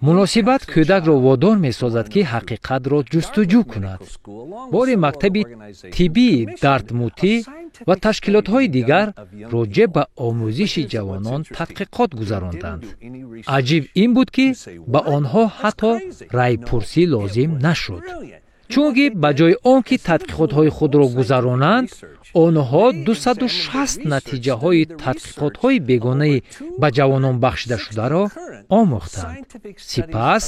Муносибат кӯдакро водор месозад, ки ҳақиқатро ҷустуҷӯ кунад. Боре мактаби тиббии Дартмутӣ ва ташкилотҳои дигар роҷеъ ба омӯзиши ҷавонон тадқиқот гузаронданд. Аҷиб ин буд, ки ба онҳо ҳатто райпурсӣ лозим нашуд, чунки ба ҷои он ки тадқиқотҳои худро гузаронанд, онҳо 260 натиҷаҳои тадқиқотҳои бегонаи ба ҷавонон бахшидашударо омӯхтанд. Сипас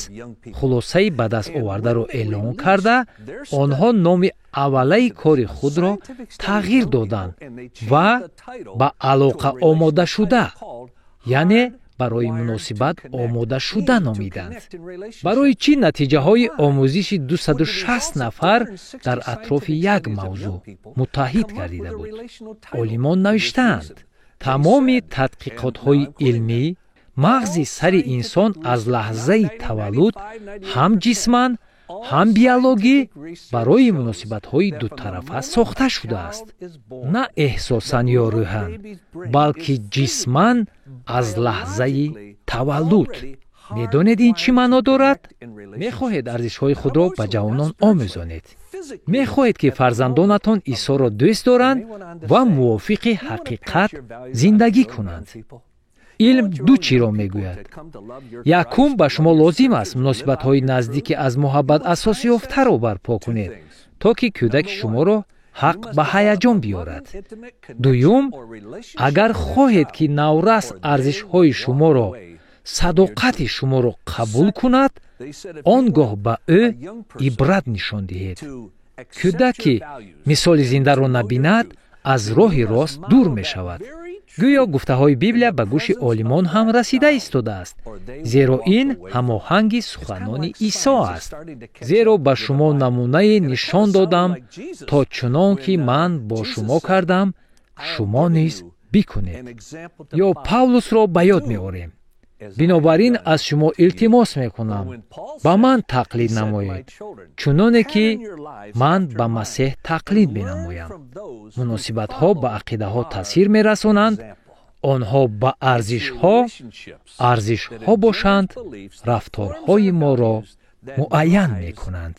хулосаи ба даст овардаро эълон карда, онҳо номи аввалаи кори худро тағйир доданд ва ба алоқа омодашуда, яъне барои муносибат омодашуда номиданд. Барои чӣ натиҷаҳои омӯзиши 260 нафар дар атрофи як мавзӯъ муттаҳид гардида буд? Олимон навиштаанд: тамоми тадқиқотҳои илмӣ мағзи сари инсон аз лаҳзаи таваллуд ҳам ҷисман, ҳам биологӣ барои муносибатҳои дутарафа сохта шудааст, на эҳсосан ё рӯҳан, балки ҷисман аз лаҳзаи таваллуд. Медонед, ин чӣ маъно дорад? Мехоҳед арзишҳои худро ба ҷавонон омӯзонед, мехоҳед, ки фарзандонатон Исоро дӯст доранд ва мувофиқи ҳақиқат зиндагӣ кунанд. Илм ду чиро мегӯяд. Якум, ба шумо лозим аст муносибатҳои наздики аз муҳаббат асос ёфтаро барпо кунед, то ки кӯдаки шуморо ҳақ ба ҳаяҷон биёрад. Дуюм, агар хоҳед, ки наврас арзишҳои шуморо, садоқати шуморо қабул кунад, он гоҳ ба ӯ ибрат нишон диҳед. Кӯдак, ки мисоли зиндаро набинад, аз роҳи рост дур мешавад. Гӯё гуфтаҳои Библия ба гӯши олимон ҳам расида истодааст, зеро ин ҳамоҳанги суханони Исо аст: «Зеро ба шумо намунае нишон додам, то чунон ки ман бо шумо кардам, шумо низ бикунед». Ё Павлусро ба ёд меорем: «Бинобар ин аз шумо илтимос мекунам, ба ман тақлид намоед, чуноне ки ман ба Масеҳ тақлид менамоям». Муносибатҳо ба ақидаҳо таъсир мерасонанд, онҳо ба арзишҳо, арзишҳо бошанд, рафторҳои моро муайян мекунанд.